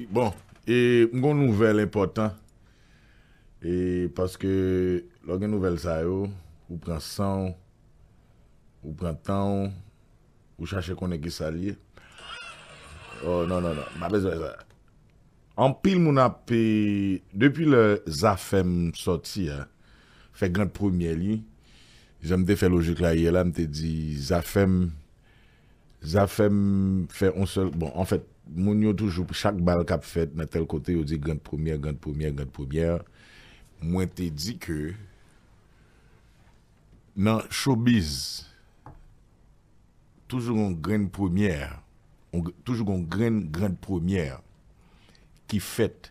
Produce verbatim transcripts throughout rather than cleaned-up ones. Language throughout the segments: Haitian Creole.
Bon, e m gon nouvèl enpòtan. E paske lè w gen nouvèl sa yo, ou pran san w, ou pran tan w, ou chache konnen ki sa l ye. Oh, non, non, non, m pa bezwen sa. Anpil moun ap, e, depi lè Zafèm sòti a, fè grand premyè li, jan m te fè lojik la yè la, m te di Zafèm Zafèm fè on sèl, bon, anfèt, moun yo toujou, chak bal k ap fèt nan tèl kote, yo di grand premyè, grand premyè, grand premyè. Mwen te di ke nan showbiz, toujou gon grenn premyè, on, toujou gon grenn grand premyè ki fèt.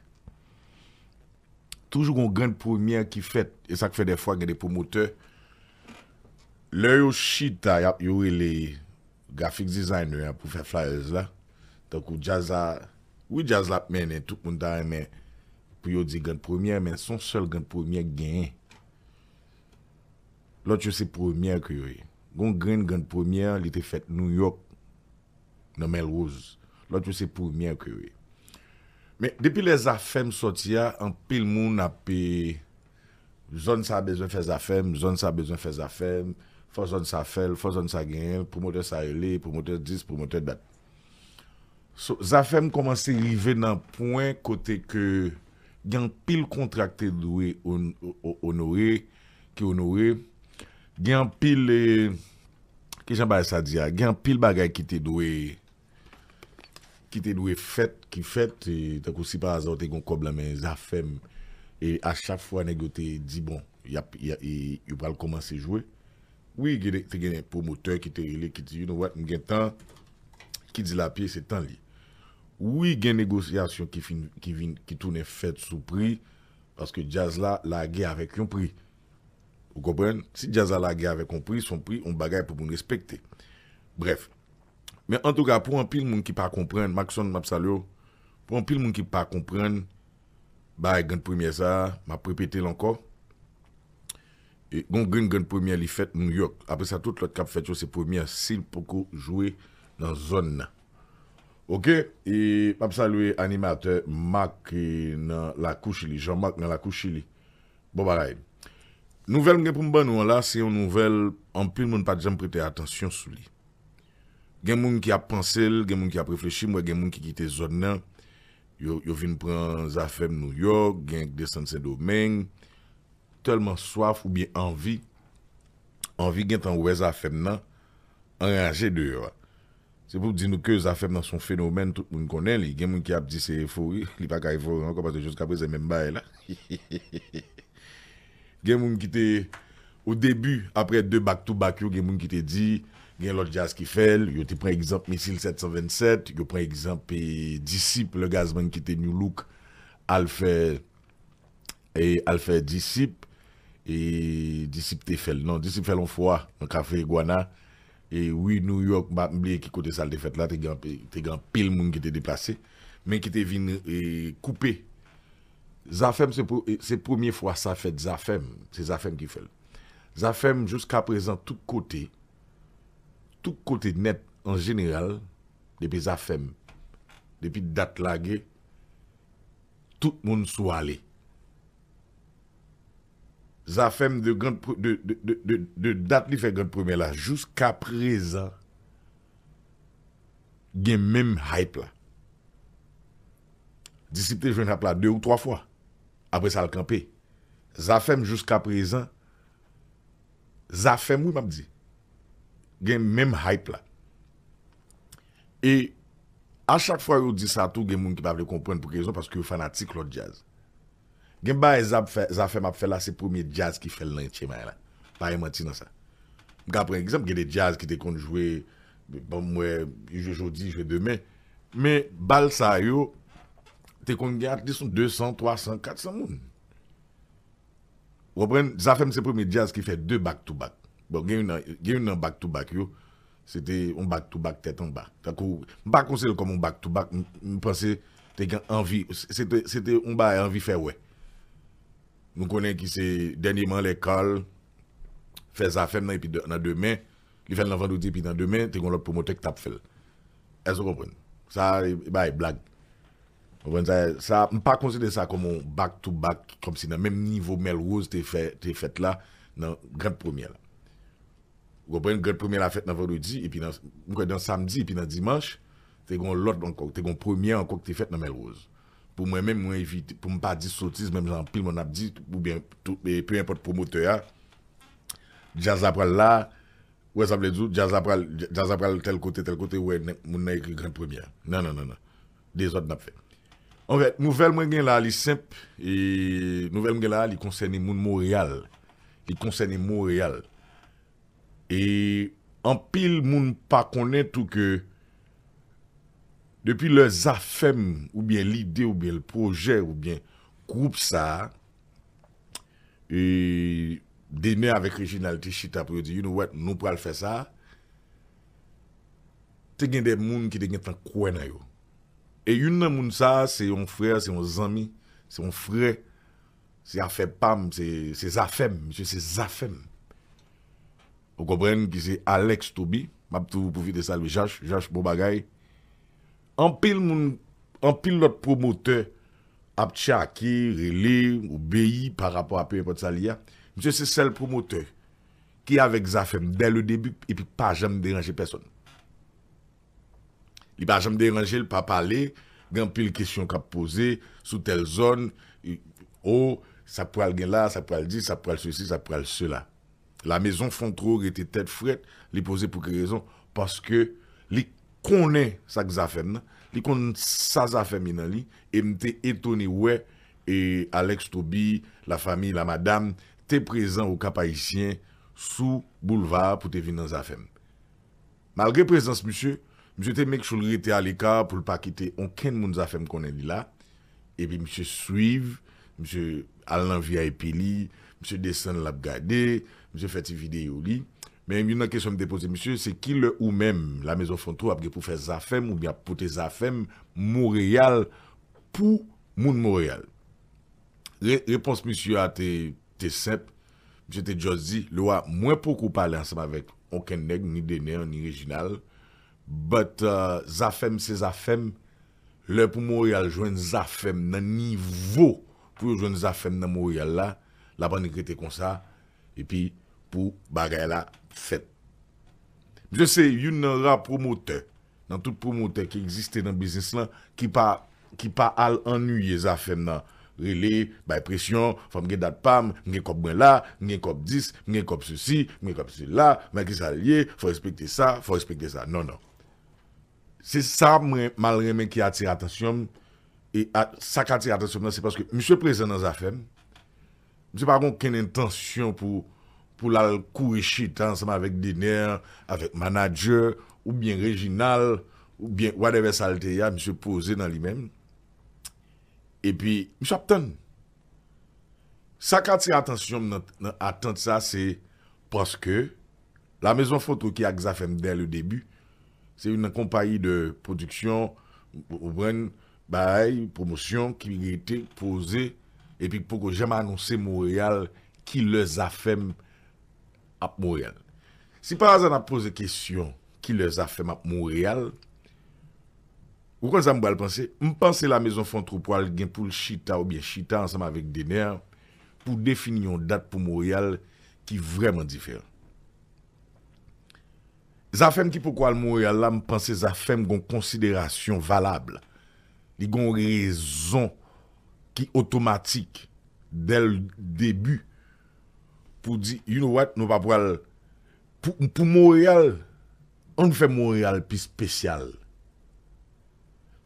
Toujou gon grenn premyè ki fèt. E sa k fè dèfwa gen de pwomotè, lè yo chita, y ap, yo rele graphic designer an pou fè flyers la. Tankou djaz la, wi, djaz la ap mennen, tout moun ta renmen pou yo di grenn premyè, men se yon sèl grenn premyè k genyen. Lòt yo se premyè ke yo ye. Gon grenn grenn premyè, li te fèt Nouyòk, nan Melrose. Lòt yo se premyè ke yo ye. Men, depi lè Zafèm sòti a, anpil moun ap, e, zòn sa bezwen fè Zafèm, zòn sa bezwen fè Zafèm, fò zòn sa fè l, fò zòn sa genyen l, pwomotè sa rele, pwomotè dis, pwomotè dat. So, Zafèm kòmanse rive nan pwen kote ke gen anpil kontra k te dwe on-, o-, o-, onore, ki onore. Gen anpil, e, ki jan bagay sa di a? Gen anpil bagay ki te dwe, ki te dwe fèt, ki fèt, e, tankou si pa aza w te gon kòb lan men Zafèm, e a chak fwa nèg yo te di, bon, y ap, y a, e, yo pral kòmanse jwe. Wi, gen de, te gen pwomotè ki te rele, ki di, you know what, m gen tan, ki dilapye, se tan li. Wi, gen negosyasyon ki fin, ki vin, ki tounen fèt sou pri, paske djaz la lage avèk yon pri. Ou konprann? Si djaz la lage avèk yon pri, se yon pri, yon bagay pou moun respekte. Brèf. Men antouka, pou anpil moun ki pa konprann, Maxon, m ap salye w, pou anpil moun ki pa konprann, bay grenn premyè sa a, m ap repete l ankò. E, gon grenn grenn premyè li fèt Nouyòk. Apre sa, tout lòt k ap fèt yo se premyè si l poko jwe nan zòn nan. Oke? E m ap salye animatè Marc, e, nan lakou Chili, Jean Marc nan lakou Chili. Bon bagay. Nouvèl m gen pou m ban nou an la, se yon nouvèl anpil moun pa t janm prete atansyon sou li. Gen moun ki ap panse l, gen moun ki ap reflechi, m wè gen moun ki kite zòn nan, yo, yo vin pran Zafèm Nouyòk, gen k desann Sendomeng, tèlman swaf oubyen anvi, anvi gentan wè Zafèm nan anraje deyò a. Se pou di nou ke Zafèm nan se yon fenomèn, tout moun konnen li. Gen moun ki ap di se efori, li pa ka efori ankò, paske jiskaprezan menm bagay la. Gen moun ki te, o debi, apre de back to back yo, gen moun ki te di, gen lòt djaz ki fè l, yo te pran egzanp Misil sèt san vennsèt, yo pran egzanp, e, Disip, le Gazman ki te New Look, al fè, e, al fè Disip, e, Disip te fè l. Non, Disip fè l yon fwa, nan Kafe Iguana, e, wi, Nouyòk, m pa, m bliye ki kote sa l te fèt la, te gen anpi-, te gen anpil moun ki te deplase, men ki te vin, e, koupe. Zafèm, se pre-, se premye fwa sa fèt Zafèm. Se Zafèm ki fè l. Zafèm, jiskaprezan, tout kote, tout kote nèt, an jeneral, depi Zafèm, depi dat lage, tout moun sou ale. Zafèm de grand pre-, de, de, de, de, de dat li fè grand premyè la, jiskaprezan, gen menm hype la. Disip te jwenn hype la de ou twa fwa. Apre sa, l kanpe. Zafèm jiskaprezan, Zafèm, wi, m ap di, gen menm hype la. E a chak fwa yo di sa tou, gen moun ki pa vle konprann pou ki rezon, paske yo fanatik lòt djaz. Gen bagay Zap fè, Zafèm ap fè la, se premye djaz ki fè l nan entye may la. Pa gen manti nan sa. M ka pran egzanp, gen de djaz ki te konn jwe, bon, m wè, jwe jodi, jwe demen. Men bal sa yo, te konn gen at least yon de san, twa san, kat san moun. Ou konprann? Zafèm se premye djaz ki fè de back to back. Bon, gen youn nan, gen youn nan back to back yo, se te yon back to back tèt anba. Tankou, m pa konsidere l kòm yon back to back, m, m panse te gen anvi, se te, se te yon bagay anvi fè wè. Nou konnen ki se dènyèman lè Carl fè Zafèm nan, epi de-, nan demen, li fè l nan vandredi, epi nan demen, te gen lòt pwomotè ki t ap fè l. Èske w konprann? Sa, e, e bagay blag. Ou konprann sa, sa, m pa konsidere sa kòm yon back to back, kòmsi nan menm nivo Melrose te fè, te fèt la, nan Grand Premyè la. Ou konprann, Grand Premyè la fèt nan vandredi, epi nan, m kwè nan samdi, epi nan dimanch, te gen yon lòt ankò, te gen yon premyè ankò ki te fèt nan Melrose. Pou mwen menm, mwen evite, pou m pa di sotiz, menm jan anpil moun ap di, oubyen tout, e, pe enpòt pwomotè a, djaz la pral la, ou wè sa m vle di w, djaz la pral, djaz la pral tèl kote, tèl kote, ou wè nèg, moun nan ekri Grand Premyè. Non, non, non, non. Dezòd n ap fè. Anfèt, nouvèl mwen gen la, li senp, e nouvèl mwen gen la, li konsène moun Monreyal. Li konsène Monreyal. E anpil moun pa konnen tou ke depi lè Zafèm oubyen lide oubyen l pwojè oubyen gwoup sa a, e, Dener avèk Reginald te chita pou yo di, you know what, nou pral fè sa, te gen de moun ki te gentan kwè nan yo. E youn nan moun sa a, se yon frè, se yon zanmi, se yon frè, se afè pa m, se, se Zafèm, misye se Zafèm. Ou konprann ki se Alex Toby, m ap tou pwofite salye Jach, Jach bon bagay. Anpil moun, anpil lòt pwomotè ap tchake, rele, obeyi pa rapò a pe enpòt sa li a. Misye se sèl pwomotè ki avèk Zafèm dès le début epi pa janm deranje pèsonn. Li pa janm deranje l, pa pale, gen anpil kesyon k ap poze sou tèl zòn, o, sa k pral gen la, sa k pral di, sa k pral sesi, sa k pral sela. La Maison Fontreau rete tèt frèt, li poze pou ki rezon? Paske li konnen sa k Zafèm nan, li konn sa Zafèm ye nan li, e m te etone wè, e Alex Toby, lafanmi, lamadam, te prezan Okap Ayisyen sou boulva a pou te vin nan Zafèm. Malgre prezans misye, misye te make sure l rete aleka pou l pa kite onkenn moun Zafèm konnen li la. Epi misye swiv, misye al nan V I P li, misye desann l ap gade, misye fè ti videyo li. Men youn nan kesyon m te poze misye, se kilè ou menm, La Maison Fontreau ap gen pou fè Zafèm oubyen ap pote Zafèm Monreyal pou moun Monreyal? Re-, repons misye a te, te senp. Misye te just di, Lwa, mwen poko pale ansanm avèk onkenn nèg, ni Dener, ni Reginald. But, uh, Zafèm se Zafèm. Lè pou Monreyal jwenn Zafèm nan nivo pou yo jwenn Zafèm nan Monreyal la, l ap annik rete konsa, epi pou bagay la fèt. Misye se youn nan ra pwomotè, nan tout pwomotè ki egziste nan biznis lan, ki pa, ki pa al annuiye Zafèm nan. Rele, bay presyon, fò m gen dat pa m, m gen kòb mwen la, m gen kòb dis, m gen kòb sesi, m gen kòb sela, men ki sa l ye, fò respekte sa, fò respekte sa. Non, non. Se sa mwen mal renmen ki atire atansyon m, e a, sa k atire atansyon m nan, se paske misye prezan nan Zafèm, misye pa gen okenn entansyon pou, pou l al kouri chita ansanm avèk Dener, avèk manadjè, oubyen Reginald, oubyen whatever sa l te ye a, misye poze nan li menm. Epi, misye ap tann. Sa k atire atansyon m nan, nan atant sa, se paske La Maison Fontreau ki ak Zafèm dès le début, se youn nan konpayi de pwodiksyon, ou konprann, bay pwomosyon ki rete poze, epi poko janm anonse Monreyal kilè Zafèm ap Monreyal. Si pa aza n ap poze kesyon kilè Zafèm ap Monreyal, ou konn sa m pral panse? M panse La Maison Fontreau pral gen pou l chita oubyen chita ansanm avèk Dener pou defini yon dat pou Monreyal ki vrèman diferan. Zafèm ki poko al Monreyal la, m panse Zafèm gon konsiderasyon valab. Li gon rezon ki otomatik dès le début pou di, you know what, nou pa pral, pou, pou Monreyal, ann fè Monreyal pi espesyal.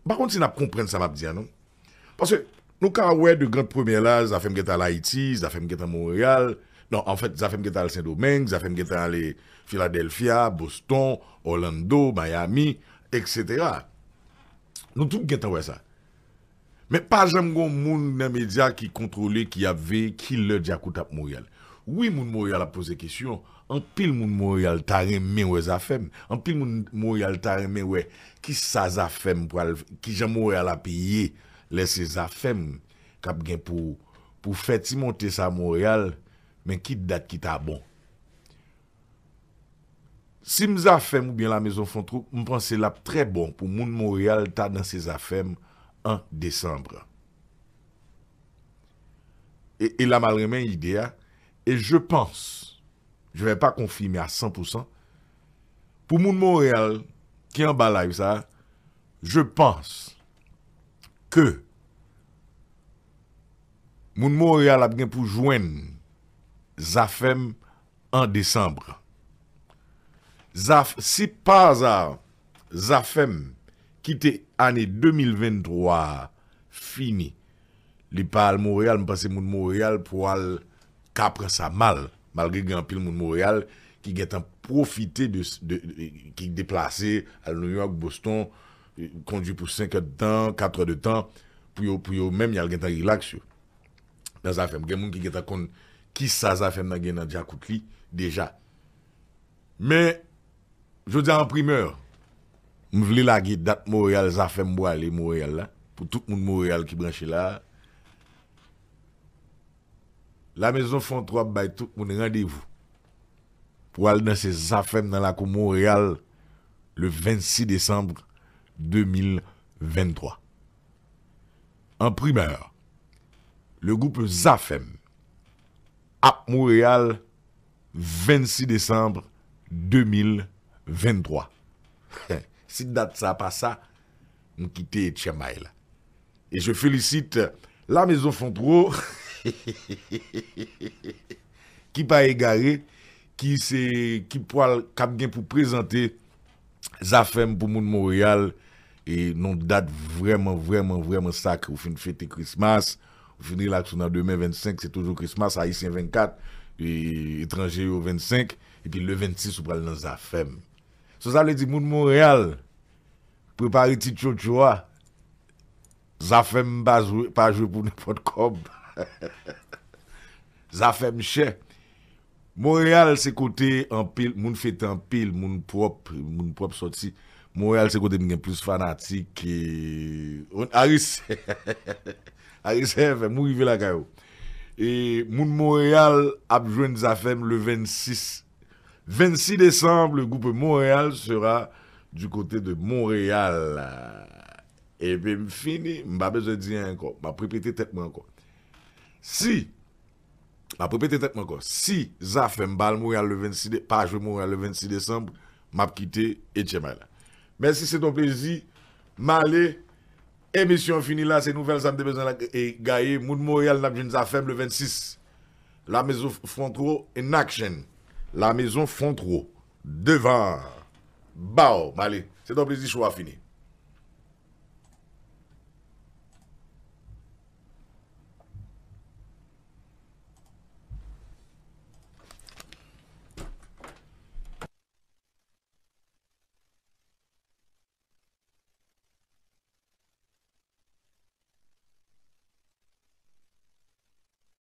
M pa konn si n ap konprann sa m ap di a, non. Paske nou ka wè de Grand Premyè la, Zafèm gentan al Ayiti, Zafèm gentan Monreyal. Non, anfèt, Zafèm gentan al Sendomeng, Zafèm gentan ale Philadelphia, Boston, Orlando, Miami, et cetera. Nou tout gentan wè sa. Men pa janm gon moun nan medya ki kontwole, ki ap veye kilè Djakout ap Monreyal. Wi, moun Monreyal ap poze kesyon. Anpil moun Monreyal ta renmen wè Zafèm. Anpil moun Monreyal ta renmen wè kisa Zafèm pral, kijan Monreyal ap ye lè se Zafèm k ap gen pou, pou fè ti monte sa Monreyal, men ki dat ki ta bon. Si m Zafèm oubyen La Maison Fontreau, m panse l ap trè bon pou moun Monreyal ta danse Zafèm an desanm. E, e la m al renmen ide a. Et je pense, je vais pas confirmer à cent pour cent, pou moun Montréal ki anba live sa, je pense que moun Montréal ap gen pou jwenn Zafèm an desanm. Zaf, si pa aza Zafèm kite ane de mil venntwa a fini, li pa al Montréal, m panse moun Montréal pou al ka pran sa mal, malgre gen anpil moun Montréal ki gentan pwofite de, de, de- ki deplase al New York, Boston, kondui pou senk è de tan, kat è de tan, pou yo, pou yo menm y al gentan rilaks yo. Nan Zafèm, gen moun ki gentan konn kisa Zafèm nan gen nan djakout li deja. Men, jodi a an primè, m vle lage dat Montréal, Zafèm pou ale Montréal la, pou tout moun Montréal ki branche la. La Maison Fontwo ap bay tout moun randevou pou al danse Zafèm nan lakou Montréal le vennsis desanm de mil venntwa. An primè, le groupe Zafèm ap Montréal vennsis desanm de mil venntwa. Si dat sa pa sa, m kite Etchèmay la. E je félicite la Maison Fontwo ki pa egare, ki se, ki pwal, k ap gen pou prezante Zafèm pou moun Montréal, e nan dat vrèman, vrèman, vrèman sakre. Ou fin fete Christmas, ou fin rilaks ou nan demen vennsenk, se toujou Christmas, Ayisyen vennkat, e etranje yo vennsenk, epi le vennsis ou pral nan Zafèm. So sa vle di moun Montréal, prepare ti tchotcho a. Zafèm pa jwe, pa jwe pou nenpòt kòb. Zafèm chè. Montréal se kote anpil moun fete, anpil moun pwòp, moun pwòp sòti. Montréal se kote m gen plis fanatik. E, Aris, Aris F M, ou rive lakay ou. E moun Montréal ap jwenn Zafèm le vennsis. Vennsis desanm, le groupe Montréal sera du côté de Montréal. Epi m fini, m pa bezwen di anyen ankò. M ap repete tèt mwen ankò. Si, m ap repete tèt mwen ankò. Si Zafèm pa al Montréal le vennsis de, pa jwe Montréal le vennsis desanm, m ap kite Etchèmay la. Mèsi, se ton plezi. M ale. Emisyon an fini la, se nouvèl sa m te bezwen la, e, gaye. Moun Montréal, n ap jwenn Zafèm le vennsis. La Maison Fontwo in action. La Maison Fontwo. Devan. Baw, m ale. Se ton plezi, show a fini.